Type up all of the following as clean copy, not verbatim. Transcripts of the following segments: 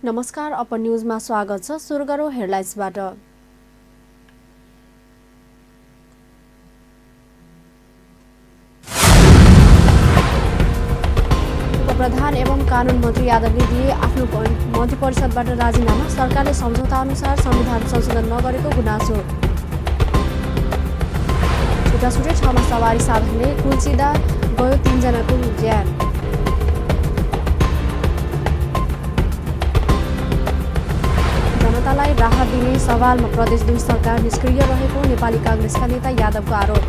नमस्कार, अपन न्यूजमा स्वागत छ। सुरु गरौँ हेडलाइन्सबाट। उपप्रधान एवं कानुन मन्त्री यादवले दिए आफ्नो मन्त्री परिषदबाट राजीनामा। सरकारले सम्झौता अनुसार संविधान संशोधन नगरेको गुनासो। छुट्टाछुट्टै ठाउँमा सवारी साधनले कुल्चिँदा गयो 3 जनाको ज्यान। जनतालाई राहत दिने सवालमा प्रदेश 2 सरकार निष्क्रिय रहेको नेपाली कांग्रेसका नेता यादवको आरोप।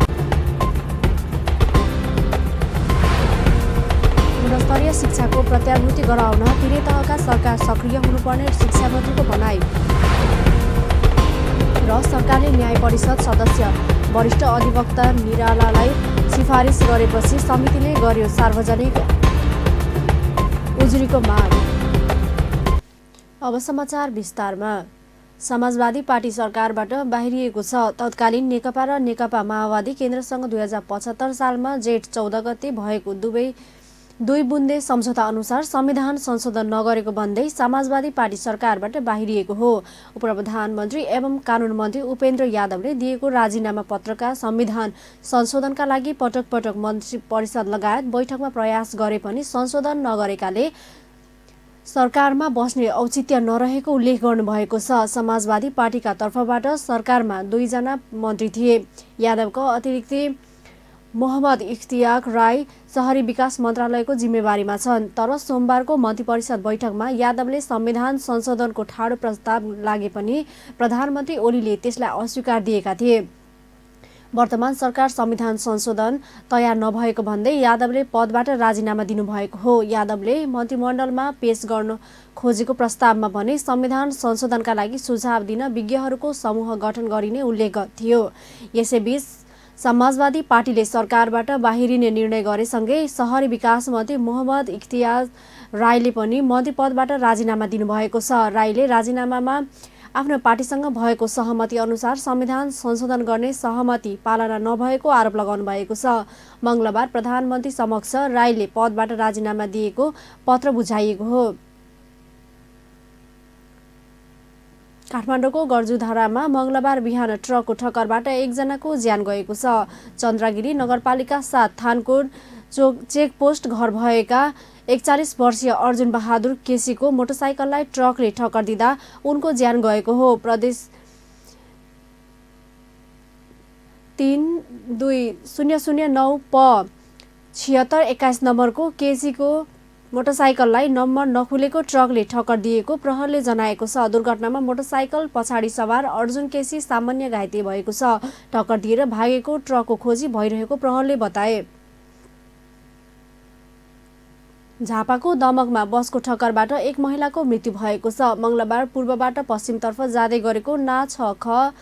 गुणस्तरीय शिक्षाको प्रत्याभूति गराउन तिनै तहका सरकार सक्रिय हुनुपर्ने शिक्षा मन्त्रीको भनाई। र सरकारले न्याय परिषद सदस्य वरिष्ठ अधिवक्ता निरालालाई सिफारिस गरेपछि समितिले गर्यो सार्वजनिक उजुरीको माग। अब समाचार विस्तारमा। समाजवादी पार्टी सरकारबाट बाहिरिएको छ। तत्कालीन नेकपा र नेकपा माओवादी केन्द्रसँग 2075 सालमा जेठ 14 गते भएको दुई बुँदे सम्झौता अनुसार संविधान संशोधन नगरेको भन्दै समाजवादी पार्टी सरकारबाट बाहिरिएको हो। उपप्रधानमन्त्री एवं कानुन मन्त्री उपेन्द्र यादवले दिएको राजीनामा पत्रका संविधान संशोधनका लागि पटक पटक मन्त्री परिषद लगायत बैठकमा प्रयास गरे पनि संशोधन नगरेकाले सरकारमा बस्ने औचित्य नरहेको उल्लेख गर्नुभएको छ। समाजवादी पार्टीका तर्फबाट सरकारमा 2 जना मन्त्री थिए। यादवको अतिरिक्त मोहम्मद इख्तियार राई शहरी विकास मन्त्रालयको जिम्मेवारीमा छन्। तर सोमबारको मन्त्रीपरिषद बैठकमा यादवले संविधान संशोधनको ठाडो प्रस्ताव लागे पनि प्रधानमन्त्री ओलीले त्यसलाई अस्वीकार दिएका थिए। वर्तमान सरकार संविधान संशोधन तयार नभएको भन्दै यादवले पदबाट राजीनामा दिनुभएको हो। यादवले मन्त्रीमण्डलमा पेश गर्न खोजेको प्रस्तावमा भने संविधान संशोधनका लागि सुझाव दिन विज्ञहरूको समूह गठन गरिने उल्लेख थियो। यसैबीच समाजवादी पार्टीले सरकारबाट बाहिरिने निर्णय गरेसँगै शहरी विकास मन्त्री मोहम्मद इख्तियार राईले पनि मन्त्री पदबाट राजीनामा दिनुभएको छ। राईले राजीनामामा आफ्नो पार्टीसँग भएको सहमति अनुसार संविधान संशोधन गर्ने सहमति पालना नभएको आरोप लगाउनु भएको छ। मंगलबार प्रधानमन्त्री समक्ष राईले पदबाट राजीनामा दिएको पत्र बुझाइएको हो। काठमाडौँको गर्जुधारामा मंगलबार बिहान ट्रकको ठक्करबाट 1 जनाको ज्यान गएको छ। चन्द्रगिरी नगरपालिका 7 थानकोट चेकपोस्ट घर भएका 41 वर्षीय अर्जुन बहादुर केसीको मोटरसाइकललाई ट्रकले ठक्कर दिँदा उनको ज्यान गएको हो। प्रदेश 32009 प 7621 नम्बरको केसीको मोटरसाइकललाई नम्बर नखुलेको ट्रकले ठक्कर दिएको प्रहरीले जनाएको छ। दुर्घटनामा मोटरसाइकल पछाडि सवार अर्जुन केसी सामान्य घाइते भएको छ। ठक्कर दिएर भागेको ट्रकको खोजी भइरहेको प्रहरीले बताए। झापाको दमकमा बसको ठक्करबाट एक महिलाको मृत्यु भएको छ। मंगलबार पूर्वबाट पश्चिमतर्फ जाँदै गरेको ना 6 ख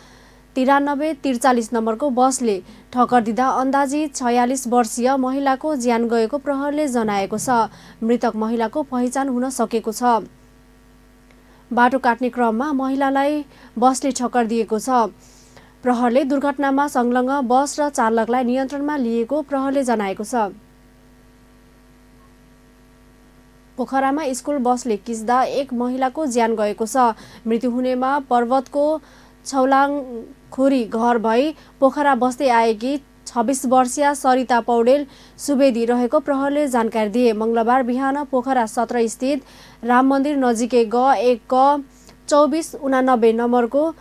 9343 नम्बरको बसले ठक्कर दिँदा अन्दाजी 46 वर्षीय महिलाको ज्यान गएको प्रहरीले जनाएको छ। मृतक महिलाको पहिचान हुन सकेको छ। बाटो काट्ने क्रममा महिलालाई बसले ठक्कर दिएको छ। प्रहरीले दुर्घटनामा संलग्न बस र चालकलाई नियन्त्रणमा लिएको प्रहरीले जनाएको छ। पोखरामा स्कुल बसले किच्दा एक महिलाको ज्यान गएको छ। मृत्यु हुनेमा पर्वतको छौलाङखोरी घर भई पोखरा बस्दै आएकी 26 वर्षीय सरिता पौडेल सुवेदी रहेको प्रहरीले जानकारी दिए। मंगलबार बिहान पोखरा 17 स्थित राम मन्दिर नजिकै ग 1 क 2489 नम्बरको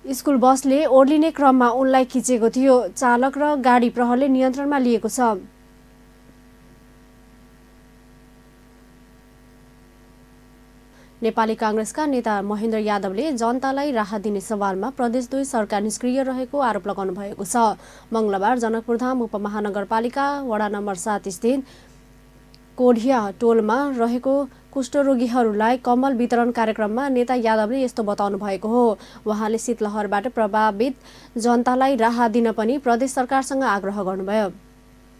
स्कुल बसले ओर्लिने क्रममा उनलाई खिचेको थियो। चालक र गाडी प्रहरीले नियन्त्रणमा लिएको छ। नेपाली कांग्रेसका नेता महेन्द्र यादवले जनतालाई राहत दिने सवालमा प्रदेश 2 सरकार निष्क्रिय रहेको आरोप लगाउनु भएको छ। मंगलबार जनकपुरधाम उपमहानगरपालिका वडा नम्बर 7 स्थित कोढिया टोलमा रहेको कुष्ठरोगीहरूलाई कम्बल वितरण कार्यक्रममा नेता यादवले यस्तो बताउनु भएको हो। उहाँले शीतलहरबाट प्रभावित जनतालाई राहत दिन पनि प्रदेश सरकारसँग आग्रह गर्नुभयो।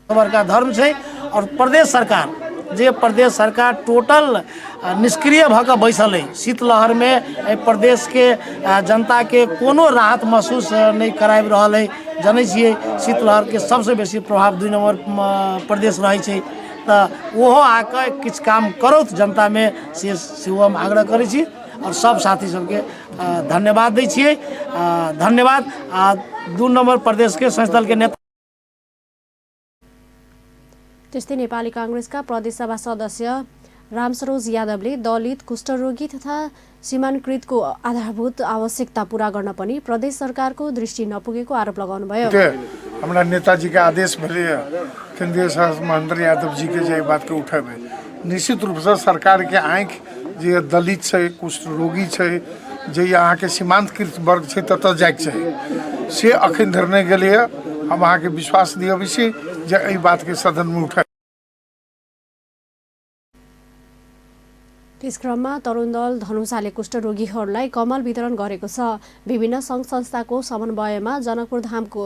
धर्म छै और प्रदेश सरकार जे प्रदेश सरकार टोटल निष्क्रिय भऽ कऽ बैसल अइ। शीतलहरमे एहि प्रदेशके जनताके कोनो राहत महसूस नहि कराबि रहल अइ। जनै छियै शीतलहरके सबसँ बेसी प्रभाव 2 नम्बर प्रदेश रहै छै। तऽ ओहो आके किछु काम करौथ जनतामे, से सेहो हम आग्रह करै छी। आओर सब साथी सबके धन्यवाद दै छियै, धन्यवाद। आ 2 नम्बर प्रदेशके संयुक्त दलके नेता। त्यस्तै नेपाली काङ्ग्रेसका प्रदेशसभा सदस्य रामसरोज यादवले दलित, कुष्ठरोगी तथा सीमांकृतको आधारभूत आवश्यकता पूरा गर्न पनि प्रदेश सरकारको दृष्टि नपुगेको आरोप लगाउनुभयो। हमरा नेताजीके आदेश भेलैए केन्द्रीय सदस्य महेंद्र यादव जी के जे एहि बातके उठेबै। निश्चित रूपसँ सरकारके आँखि जे दलित छै, कुष्ठरोगी छै, जे अहाँके सीमांतकृत वर्ग छै ततऽ जाइके चाही, से अखन धरि नहि गेलैए। हम अहाँके विश्वास दिअबै छी जे एहि बातके सदनमे उठा। त्यस क्रममा तरुण दल धनुषाले कुष्ठरोगीहरूलाई कमल वितरण गरेको छ। विभिन्न सङ्घ संस्थाको समन्वयमा जनकपुर धामको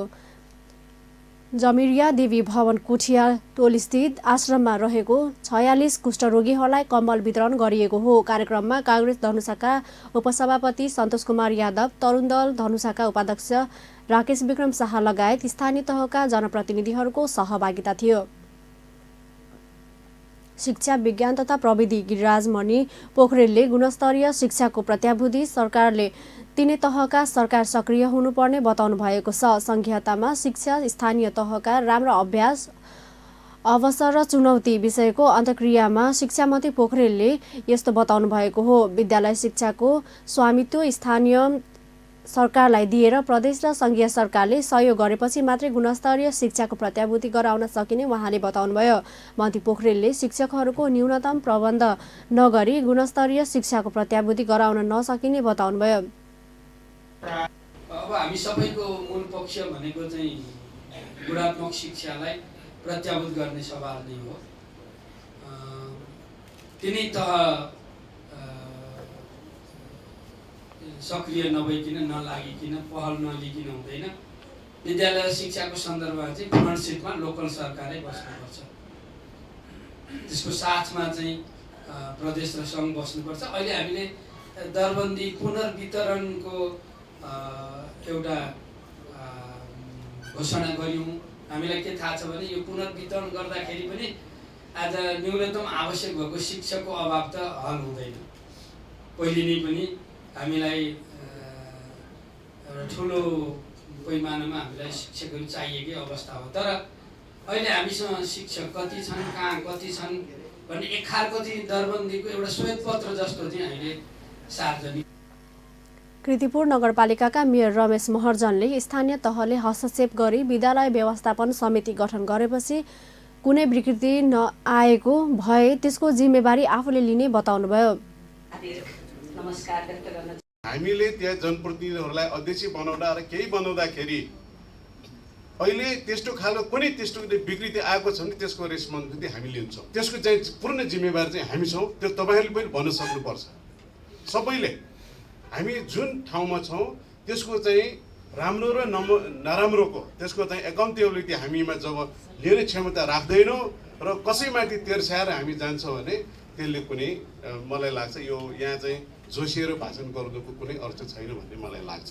जमिरिया देवी भवन कुठिया टोलस्थित आश्रममा रहेको 46 कुष्ठरोगीहरूलाई कम्बल वितरण गरिएको हो। कार्यक्रममा काङ्ग्रेस धनुषाका उपसभापति सन्तोष कुमार यादव, तरुण दल धनुषाका उपाध्यक्ष राकेश विक्रम शाह लगायत स्थानीय तहका जनप्रतिनिधिहरूको सहभागिता थियो। शिक्षा विज्ञान तथा प्रविधि गिरिराज मणि पोखरेलले गुणस्तरीय शिक्षाको प्रत्याभूति सरकारले तिनै तहका सरकार सक्रिय हुनुपर्ने बताउनु भएको छ। संघीयतामा शिक्षा स्थानीय तहका राम्रो अभ्यास, अवसर र चुनौती विषयको अन्तर्क्रियामा शिक्षा मन्त्री पोखरेलले यस्तो बताउनु भएको हो। विद्यालय शिक्षाको स्वामित्व स्थानीय सरकारलाई दिएर प्रदेश र संघीय सरकारले सहयोग गरेपछि मात्रै गुणस्तरीय शिक्षाको प्रत्याभूति गराउन सकिने उहाँले बताउनुभयो। मन्त्री पोखरेलले शिक्षकहरूको न्यूनतम प्रबन्ध नगरी गुणस्तरीय शिक्षाको प्रत्याभूति गराउन नसकिने बताउनुभयो। अब हामी सबैको मूल पक्ष भनेको चाहिँ गुणात्मक शिक्षालाई प्रत्याभूत गर्ने सवाल नै हो। तिनै तह सक्रिय नभइकन, नलागिकन, पहल नलिकन हुँदैन। विद्यालय शिक्षाको सन्दर्भमा चाहिँ फ्रन्ट सिटमा लोकल सरकारै बस्नुपर्छ, त्यसको साथमा चाहिँ प्रदेश र सङ्घ बस्नुपर्छ। अहिले हामीले दरबन्दी पुनर्वितरणको एउटा घोषणा गऱ्यौँ। हामीलाई के थाहा छ भने यो पुनर्वितरण गर्दाखेरि पनि आज न्यूनतम आवश्यक भएको शिक्षकको अभाव त हल हुँदैन। पहिले नै पनि हामीलाई ठुलो पैमानामा हामीलाई शिक्षकहरू चाहिएकै अवस्था हो, तर अहिले हामीसँग शिक्षक कति छन्, कहाँ कति छन् भन्ने एक खालको चाहिँ दरबन्दीको एउटा श्वेतपत्र जस्तो चाहिँ हामीले सार्वजनिक। कृतिपुर नगरपालिकाका मेयर रमेश महर्जनले स्थानीय तहले हस्तक्षेप गरी विद्यालय व्यवस्थापन समिति गठन गरेपछि कुनै विकृति नआएको भए त्यसको जिम्मेवारी आफूले लिने बताउनुभयो। हामीले त्यहाँ जनप्रतिनिधिहरूलाई अध्यक्ष बनाउँदा र केही बनाउँदाखेरि अहिले त्यस्तो खालको कुनै त्यस्तो विकृति आएको छ भने त्यसको रेस्पोन्सिबिलिटी हामी लिन्छौँ, त्यसको चाहिँ पूर्ण जिम्मेवार चाहिँ हामी छौँ। त्यो तपाईँहरूले पनि भन्न सक्नुपर्छ। सबैले हामी जुन ठाउँमा छौँ त्यसको चाहिँ राम्रो र नराम्रोको त्यसको चाहिँ एकाउन्टेबिलिटी हामीमा जब लिने क्षमता राख्दैनौँ र कसैमाथि तेर्स्याएर हामी जान्छौँ भने त्यसले कुनै मलाई लाग्छ यो यहाँ चाहिँ जोसिएर भाषण गर्नुको कुनै अर्थ छैन भन्ने मलाई लाग्छ।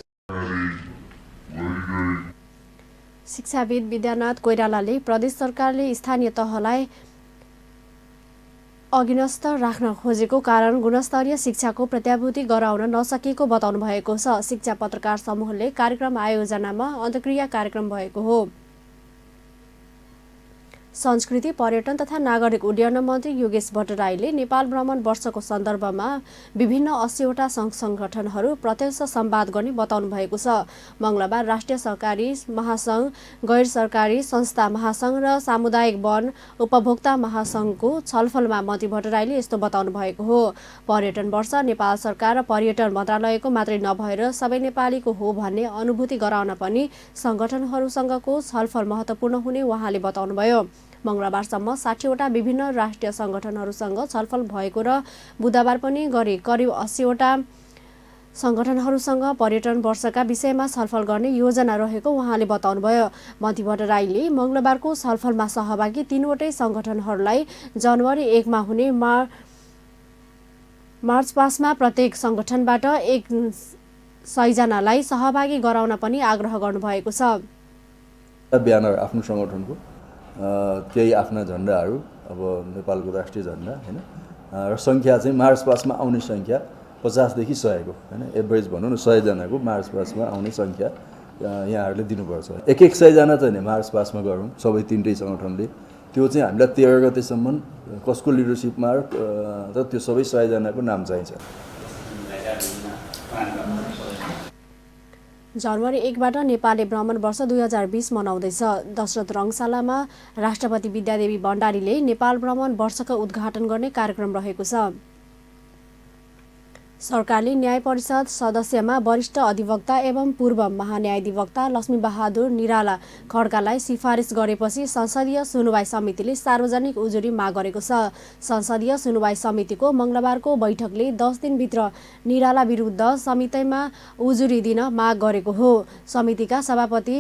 शिक्षाविद विद्यानाथ कोइरालाले प्रदेश सरकारले स्थानीय तहलाई अधीनस्थ राख्न खोजेको कारण गुणस्तरीय शिक्षाको प्रत्याभूति गराउन नसकेको बताउनु भएको छ। शिक्षा पत्रकार समूहले कार्यक्रम आयोजनामा अन्तर्क्रिया कार्यक्रम भएको हो। संस्कृति, पर्यटन तथा नागरिक उड्डयन मन्त्री योगेश भट्टराईले नेपाल भ्रमण वर्षको सन्दर्भमा विभिन्न 80वटा सङ्घ सङ्गठनहरू प्रत्यक्ष संवाद गर्ने बताउनु भएको छ। मंगलबार राष्ट्रिय सहकारी महासङ्घ, गैर सरकारी संस्था महासङ्घ र सामुदायिक वन उपभोक्ता महासङ्घको छलफलमा मन्त्री भट्टराईले यस्तो बताउनु भएको हो। पर्यटन वर्ष नेपाल सरकार र पर्यटन मन्त्रालयको मात्रै नभएर सबै नेपालीको हो भन्ने अनुभूति गराउन पनि सङ्गठनहरूसँगको छलफल महत्त्वपूर्ण हुने उहाँले बताउनुभयो। मंगलबारसम्म 60वटा विभिन्न राष्ट्रिय संगठनहरूसँग छलफल भएको र बुधबार पनि गरी करिब 80वटा संगठनहरूसँग पर्यटन वर्षका विषयमा छलफल गर्ने योजना रहेको उहाँले बताउनुभयो। मन्त्री भट्टराईले मंगलबारको छलफलमा सहभागी 3वटै संगठनहरूलाई जनवरी 1 मा हुने मार्च पासमा प्रत्येक संगठनबाट 100 जनालाई सहभागी गराउन पनि आग्रह गर्नुभएको छ। ब्यानर आफ्नो संगठनको त्यही आफ्ना झन्डाहरू अब नेपालको राष्ट्रिय झन्डा हैन, र संख्या चाहिँ मार्च पासमा आउने संख्या 50 देखि 100 को हैन, एभरेज भनौँ न 100 जनाको मार्च पासमा आउने संख्या यहाँहरूले दिनुपर्छ। 1-100 जना चाहिँ नि मार्च पासमा गरौँ सबै तिनटै संगठनले। त्यो चाहिँ हामीलाई 13 गतेसम्म कसको लिडरसिपमा र त्यो सबै 100 जनाको नाम चाहिन्छ। जनवरी 1 बाट नेपालले भ्रमण वर्ष 2020 मनाउँदैछ। दशरथ रङशालामा राष्ट्रपति विद्यादेवी भण्डारीले नेपाल भ्रमण वर्षको उद्घाटन गर्ने कार्यक्रम रहेको छ। सरकारले न्याय परिषद सदस्यमा वरिष्ठ अधिवक्ता एवं पूर्व महान्यायाधिवक्ता लक्ष्मीबहादुर निराला खड्कालाई सिफारिस गरेपछि संसदीय सुनवाई समितिले सार्वजनिक उजुरी माग गरेको छ। संसदीय सुनवाई समितिको मंगलबारको बैठकले 10 दिनभित्र निराला विरुद्ध समितिमा उजुरी दिन माग गरेको हो। समितिका सभापति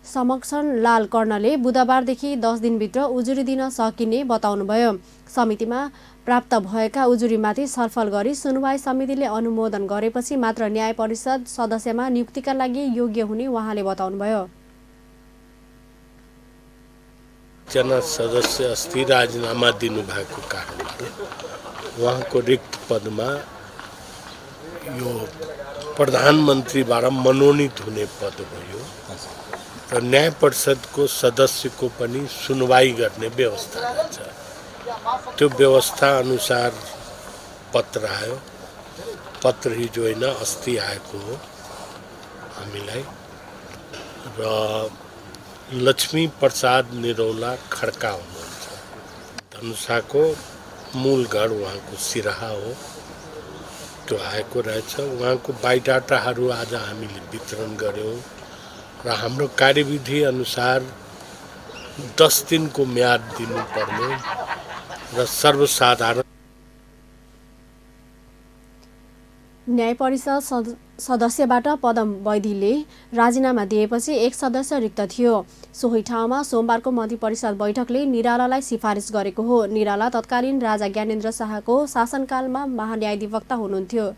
समक्षण लाल कर्णले बुधबारदेखि 10 दिनभित्र उजुरी दिन सकिने बताउनुभयो। समितिमा प्राप्त भएका उजुरीमाथि छलफल गरी सुनवाई समितिले अनुमोदन गरेपछि मात्र न्याय परिषद सदस्यमा नियुक्तिका लागि योग्य हुने उहाँले बताउनुभयो। जना सदस्य अस्ति राजीनामा दिनुभएको कारणले उहाँको रिक्त पदमा यो प्रधानमन्त्रीबाट मनोनित हुने पद हो यो, र न्याय परिषदको सदस्यको पनि सुनवाई गर्ने व्यवस्था रहेछ। त्यो व्यवस्था अनुसार पत्र आयो। पत्र हिजो होइन अस्ति आएको हो हामीलाई। र लक्ष्मी प्रसाद निरौला खड्का हुनुहुन्छ, धनुषाको मूल घर उहाँको सिराहा हो, त्यो आएको रहेछ। उहाँको बायोडाटाहरू आज हामीले वितरण गऱ्यौँ र हाम्रो कार्यविधि अनुसार 10 दिनको म्याद दिनुपर्ने र सर्वसाधारण न्याय परिषद सदस्यबाट पदम वैदीले राजीनामा दिएपछि एक सदस्य रिक्त थियो। सोही ठाउँमा सोमबारको मन्त्री परिषद बैठकले निरालालाई सिफारिस गरेको हो। निराला तत्कालीन राजा ज्ञानेन्द्र शाहको शासनकालमा महान्यायाधिवक्ता हुनुहुन्थ्यो।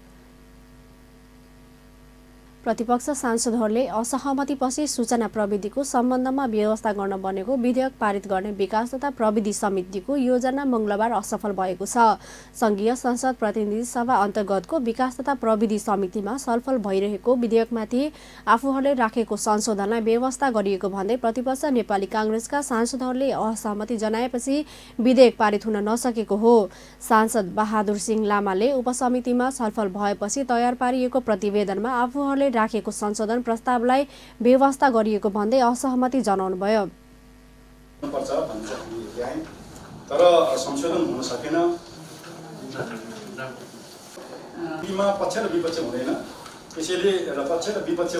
प्रतिपक्ष सांसदहरूले असहमतिपछि सूचना प्रविधिको सम्बन्धमा व्यवस्था गर्न बनेको विधेयक पारित गर्ने विकास तथा प्रविधि समितिको योजना मंगलबार असफल भएको छ। संघीय संसद प्रतिनिधि सभा अन्तर्गतको विकास तथा प्रविधि समितिमा छलफल भइरहेको विधेयकमाथि आफूहरूले राखेको संशोधनलाई व्यवस्था गरिएको भन्दै प्रतिपक्ष नेपाली काङ्ग्रेसका सांसदहरूले असहमति जनाएपछि विधेयक पारित हुन नसकेको हो। सांसद बहादुर सिंह लामाले उपसमितिमा छलफल भएपछि तयार पारिएको प्रतिवेदनमा आफूहरूले राखेको संशोधन प्रस्तावलाई व्यवस्था गरिएको भन्दै असहमति जनाउनुभयो। तर संशोधन हुन सकेन। पक्ष र विपक्ष हुँदैन, त्यसैले र पक्ष र विपक्ष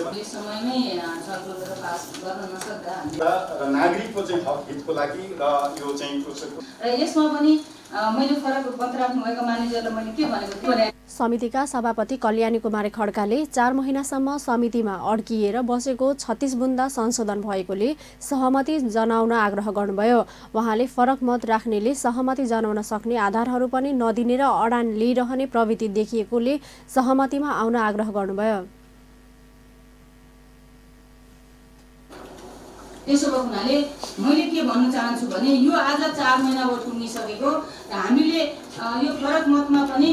र नागरिकको चाहिँ हक हितको लागि र यो चाहिँ र यसमा पनि मैले फरक पत्र राख्नुभएको म्यानेजरलाई मैले के भनेको थिएँ। समितिका सभापति कल्याणी कुमारी खड्काले 4 महिनासम्म समितिमा अड्किएर बसेको 36 बुँदा संशोधन भएकोले सहमति जनाउन आग्रह गर्नुभयो। उहाँले फरक मत राख्नेले सहमति जनाउन सक्ने आधारहरू पनि नदिने र अडान लिइरहने प्रवृत्ति देखिएकोले सहमतिमा आउन आग्रह गर्नुभयो। त्यसो भएको हुनाले मैले के भन्न चाहन्छु भने यो आज 4 महिना भयो टुङ्गिसकेको र हामीले यो फरक मतमा पनि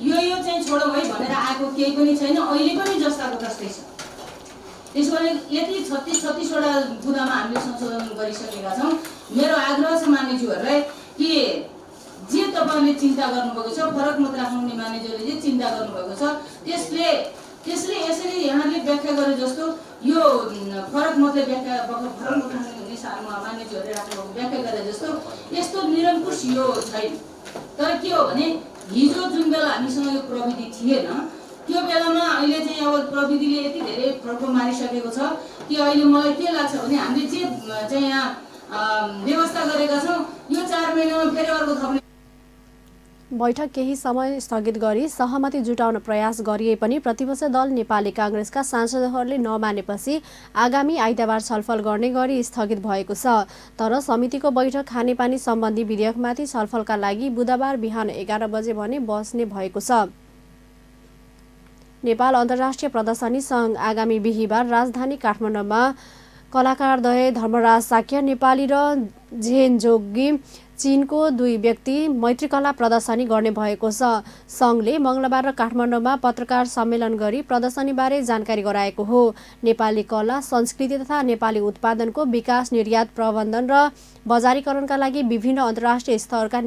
यो यो चाहिँ छोडौँ है भनेर आएको केही पनि छैन, अहिले पनि जस्ताको जस्तै छ। त्यसो भने यति 36-36 वटा बुँदामा हामीले संशोधन गरिसकेका छौँ। मेरो आग्रह छ मान्यज्यूहरूलाई कि जे तपाईँले चिन्ता गर्नुभएको छ, फरक मत राख्नुहुने मान्यज्यूले जे चिन्ता गर्नुभएको छ त्यसले त्यसले यसरी यहाँले व्याख्या गरे जस्तो यो फरक मतले व्याख्या फरक मत राख्नुहुने मान्यज्यूहरूले राख्नुभएको व्याख्या गरे जस्तो यस्तो निरङ्कुश यो छैन। तर के हो भने हिजो जुन बेला हामीसँग यो प्रविधि थिएन त्यो बेलामा अहिले चाहिँ अब प्रविधिले यति धेरै फड्को मारिसकेको छ कि अहिले मलाई के लाग्छ भने हामीले जे चाहिँ यहाँ व्यवस्था गरेका छौँ यो 4 महिनामा फेरि अर्को थप्ने। बैठक केही समय स्थगित गरी सहमति जुटाउन प्रयास गरिए पनि प्रतिपक्ष दल नेपाली काङ्ग्रेसका सांसदहरूले नमानेपछि आगामी आइतबार छलफल गर्ने गरी स्थगित भएको छ। तर समितिको बैठक खानेपानी सम्बन्धी विधेयकमाथि छलफलका लागि बुधबार बिहान 11 बजे भने बस्ने भएको छ। नेपाल अन्तर्राष्ट्रिय प्रदर्शनी सङ्घ आगामी बिहिबार राजधानी काठमाडौँमा कलाकारद्वय धर्मराज साक्य नेपाली र झेन जोगी चीनको दुई व्यक्ति मैत्रीकला प्रदर्शनी गर्ने भएको छ। संघले मंगलबार र काठमाडौँमा पत्रकार सम्मेलन गरी प्रदर्शनीबारे जानकारी गराएको हो। नेपाली कला, संस्कृति तथा नेपाली उत्पादनको विकास, निर्यात प्रबन्धन र बजारीकरणका लागि विभिन्न अन्तर्राष्ट्रिय स्तरका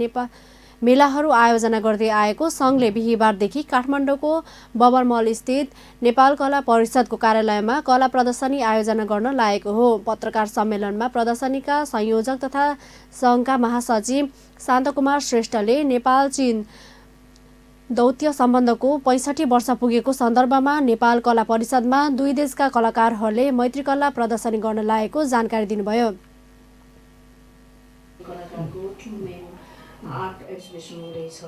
मेलाहरू आयोजना गर्दै आएको संघले बिहिबारदेखि काठमाडौँको बबरमल स्थित नेपाल कला परिषदको कार्यालयमा कला प्रदर्शनी आयोजना गर्न लागेको हो। पत्रकार सम्मेलनमा प्रदर्शनीका संयोजक तथा संघका महासचिव शान्तकुमार श्रेष्ठले नेपाल चीन दौत्य सम्बन्धको 65 वर्ष पुगेको सन्दर्भमा नेपाल कला परिषदमा दुई देशका कलाकारहरूले मैत्रीकला प्रदर्शनी गर्न लागेको जानकारी दिनुभयो। आर्ट एक्जिबिसन हुँदैछ।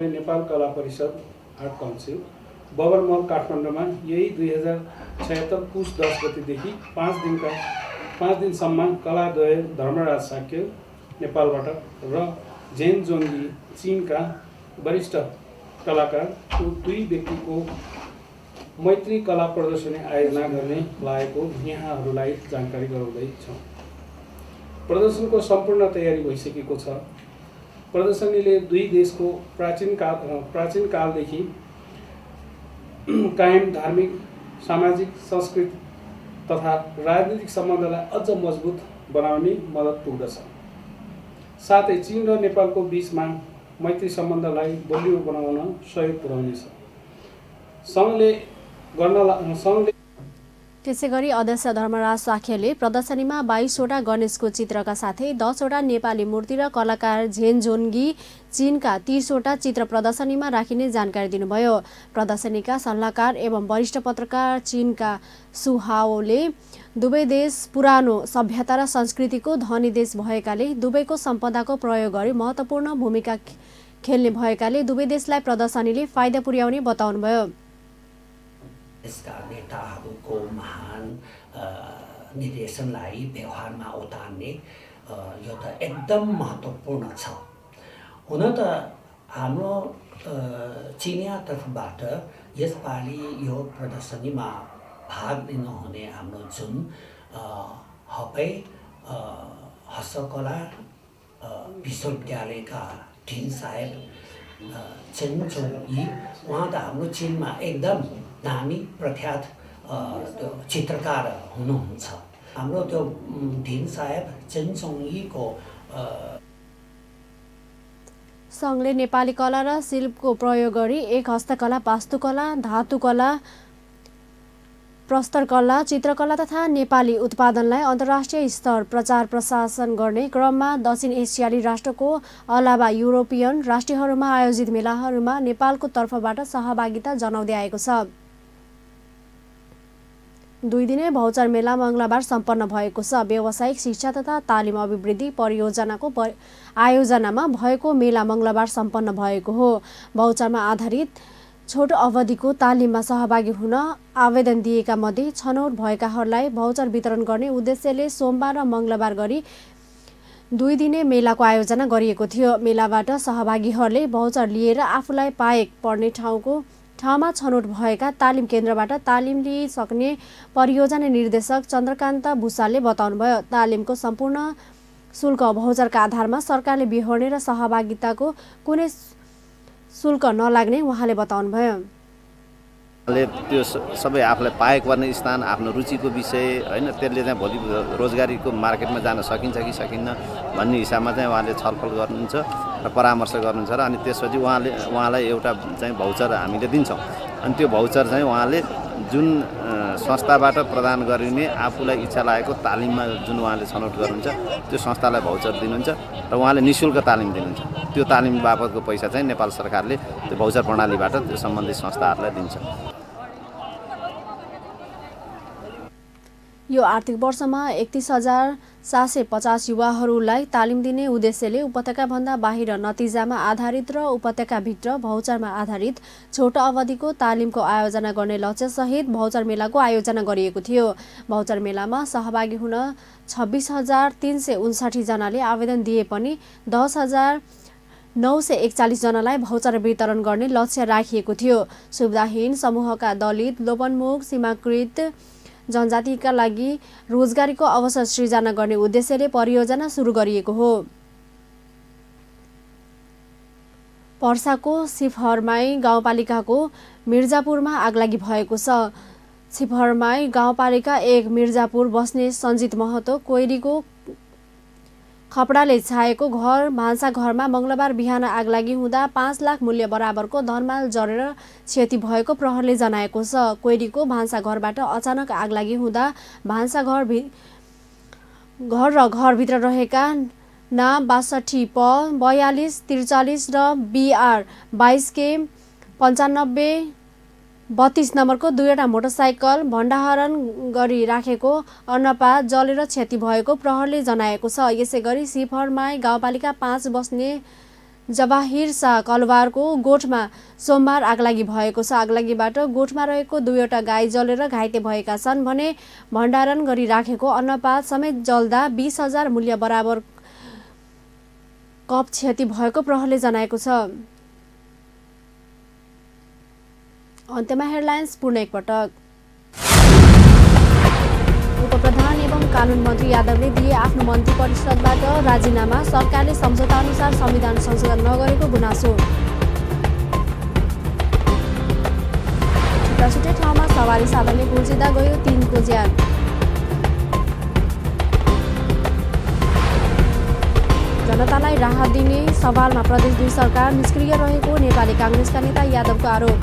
नेपाल कला परिषद आर्ट काउन्सिल बबरमहल काठमाडौँमा यही 2076 पुस 10 गतेदेखि 5 दिनसम्म कलाद्वय धर्मराज साक्य नेपालबाट र जेन जोङ्गी चीनका वरिष्ठ कलाकारको दुई व्यक्तिको मैत्री कला प्रदर्शनी आयोजना गर्ने लागेको यहाँहरूलाई जानकारी गराउँदैछौँ। प्रदर्शनको सम्पूर्ण तयारी भइसकेको छ। प्रदर्शनीले दुई देशको प्राचीन कालदेखि कायम धार्मिक, सामाजिक, सांस्कृतिक तथा राजनीतिक सम्बन्धलाई अझ मजबुत बनाउने मद्दत पुग्दछ। साथै चीन र नेपालको बीचमा मैत्री सम्बन्धलाई बलियो बनाउन सहयोग पुर्याउनेछ। सङ्घले त्यसैगरी अध्यक्ष धर्मराज साख्यले प्रदर्शनीमा 22वटा गणेशको चित्रका साथै 10वटा नेपाली मूर्ति र कलाकार झेन जोन्गी चीनका 30वटा चित्र प्रदर्शनीमा राखिने जानकारी दिनुभयो। प्रदर्शनीका सल्लाहकार एवं वरिष्ठ पत्रकार चीनका सुहाओले दुवै देश पुरानो सभ्यता र संस्कृतिको धनी देश भएकाले दुवैको सम्पदाको प्रयोग गरी महत्त्वपूर्ण भूमिका खेल्ने भएकाले दुवै देशलाई प्रदर्शनीले फाइदा पुर्याउने बताउनुभयो। देशका नेताहरूको महान निर्देशनलाई व्यवहारमा उतार्ने यो त एकदम महत्त्वपूर्ण छ। हुन त हाम्रो चिनिया तर्फबाट यसपालि यो प्रदर्शनीमा भाग लिनुहुने हाम्रो जुन हपै हस्तकला विश्वविद्यालयका डिन साहेब चेन जोङ-यी, उहाँ त हाम्रो चिनमा एकदम नामी प्रख्यात त्यो चित्रकार हुनुहुन्छ। हाम्रो त्यो डिन साहेब चेन जोङ-यीको सङ्घले नेपाली कला र शिल्पको प्रयोग गरी एक हस्तकला, वास्तुकला, धातुकला, प्रस्तरकला, चित्रकला तथा नेपाली उत्पादनलाई अन्तर्राष्ट्रिय स्तर प्रचार प्रशासन गर्ने क्रममा दक्षिण एसियाली राष्ट्रको अलावा युरोपियन राष्ट्रहरूमा आयोजित मेलाहरूमा नेपालको तर्फबाट सहभागिता जनाउँदै आएको छ। दुई दिने भौचर मेला मंगलबार सम्पन्न भएको छ। व्यावसायिक शिक्षा तथा तालिम अभिवृद्धि परियोजनाको आयोजनामा भएको मेला मंगलबार सम्पन्न भएको हो। भौचरमा आधारित छोटो अवधिको तालिममा सहभागी हुन आवेदन दिएका मध्ये छनौट भएकाहरूलाई भौचर वितरण गर्ने उद्देश्यले सोमबार र मंगलबार गरी दुई दिने मेलाको आयोजना गरिएको थियो। मेलाबाट सहभागीहरूले भौचर लिएर आफूलाई पाएक पर्ने ठाउँमा छनौट भएका तालिम केन्द्रबाट तालिम लिइसक्ने परियोजना निर्देशक चन्द्रकान्त भूषालले बताउनुभयो। तालिमको सम्पूर्ण शुल्क भौचरका आधारमा सरकारले बिहोर्ने र सहभागिताको कुनै शुल्क नलाग्ने उहाँले बताउनुभयो। त्यो सबै आफूलाई पाएको पर्ने स्थान, आफ्नो रुचिको विषय होइन, त्यसले चाहिँ भोलि रोजगारीको मार्केटमा जान सकिन्छ कि सकिन्न भन्ने हिसाबमा चाहिँ उहाँले छलफल गर्नुहुन्छ र परामर्श गर्नुहुन्छ र अनि त्यसपछि उहाँलाई एउटा चाहिँ भौचर हामीले दिन्छौँ। अनि त्यो भौचर चाहिँ उहाँले जुन संस्थाबाट प्रदान गरिने आफूलाई इच्छा लागेको तालिममा जुन उहाँले छनौट गर्नुहुन्छ त्यो संस्थालाई भौचर दिनुहुन्छ र उहाँले निःशुल्क तालिम दिनुहुन्छ। त्यो तालिम बापतको पैसा चाहिँ नेपाल सरकारले त्यो भौचर प्रणालीबाट त्यो सम्बन्धित संस्थाहरूलाई दिन्छ। यो आर्थिक वर्षमा 31,750 युवाहरूलाई तालिम दिने उद्देश्यले उपत्यकाभन्दा बाहिर नतिजामा आधारित र उपत्यकाभित्र भौचरमा आधारित छोटो अवधिको तालिमको आयोजना गर्ने लक्ष्यसहित भौचर मेलाको आयोजना गरिएको थियो। भौचर मेलामा सहभागी हुन 26,359 जनाले आवेदन दिए पनि 10,941 जनालाई भौचर वितरण गर्ने लक्ष्य राखिएको थियो। सुविधाहीन समूहका दलित, लोपन्मुख, सीमाकृत जनजातिका लागि रोजगारीको अवसर सृजना गर्ने उद्देश्यले परियोजना सुरु गरिएको हो। पर्साको सिफहरमाई गाउँपालिकाको मिर्जापुरमा आगलागी भएको छ। सिफहरमाई गाउँपालिका 1 मिर्जापुर बस्ने सञ्जित महतो कोइरीको खपडाले छाएको घर भान्सा घरमा मंगलबार बिहान आगलागी हुँदा 5 लाख मूल्य बराबरको धनमाल जरेर क्षति भएको प्रहरीले जनाएको छ। कोइरीको भान्सा घरबाट अचानक आगलागी हुँदा भान्सा घर र घरभित्र रहेका ना 62 प 42 43 र BR 22 के 95 32 नम्बरको दुईवटा मोटरसाइकल भण्डारण गरी राखेको अन्नपात जलेर क्षति भएको प्रहरीले जनाएको छ। यसैगरी सिफरमाई गाउँपालिका 5 बस्ने जवाहिर शाह कलवारको गोठमा सोमबार आगलागी भएको छ। आगलागीबाट गोठमा रहेको दुईवटा गाई जलेर घाइते भएका छन् भने भण्डारण गरी राखेको अन्नपात समेत जल्दा 20,000 मूल्य बराबर कप क्षति भएको प्रहरीले जनाएको छ। अन्त्यमा हेडलाइन्स पुनः एकपटक। उपप्रधान एवं कानुन मन्त्री यादवले दिए आफ्नो मन्त्री परिषदबाट राजीनामा, सरकारले सम्झौता अनुसार संविधान संशोधन नगरेको गुनासो। छुट्टा छुट्टै ठाउँमा सवारी साधनले गुल्झिँदा गयो 3 को ज्यान। जनतालाई राहत दिने सवालमा प्रदेश 2 सरकार निष्क्रिय रहेको नेपाली काङ्ग्रेसका नेता यादवको आरोप।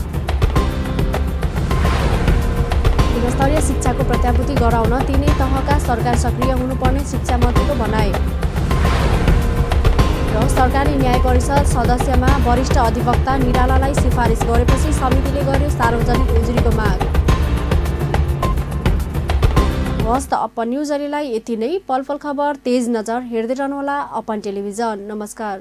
गुणस्तरीय शिक्षाको प्रत्याभूति गराउन तिनै तहका सरकार सक्रिय हुनुपर्ने शिक्षा मन्त्रीको भनाई। र सरकारले न्याय परिषद सदस्यमा वरिष्ठ अधिवक्ता निरालालाई सिफारिस गरेपछि समितिले गर्यो सार्वजनिक उजुरीको माग। हवस् त अपन न्युज अहिलेलाई यति नै। पल पल खबर तेज नजर हेर्दै रहनुहोला अपन टेलिभिजन। नमस्कार।